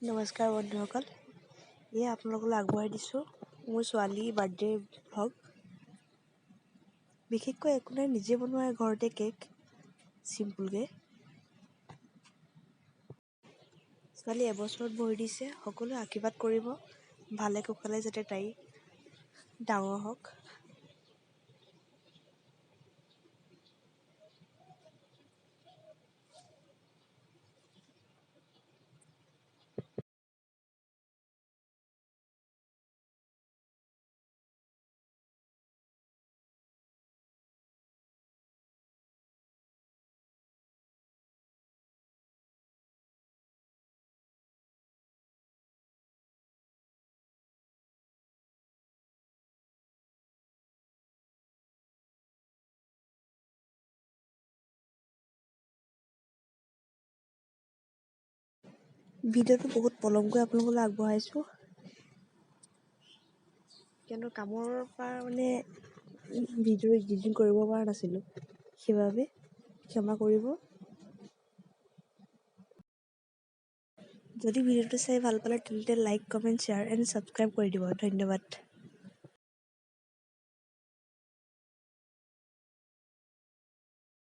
নমস্কাৰ বন্ধুসকল, এয়া আপোনালোকলৈ আগবঢ়াই দিছোঁ মোৰ ছোৱালী বাৰ্থডে ভ্লগ। বিশেষকৈ একো নাই, নিজে বনোৱা ঘৰতে কেক, চিম্পুলকৈ। ছোৱালী এবছৰত ভৰি দিছে, সকলোৱে আশীৰ্বাদ কৰিব, ভালে কুশলে যাতে তাই ডাঙৰ হওক। ভিডিঅ'টো বহুত পলমকৈ আপোনালোকলৈ আগবঢ়াইছোঁ, কিয়নো কামৰ পৰা ভিডিঅ' এডিটিং কৰিব পৰা নাছিলোঁ, সেইবাবে ক্ষমা কৰিব। যদি ভিডিঅ'টো চাই ভাল পালে তেন্তে like, comment, share and subscribe কৰি দিব। ধন্যবাদ।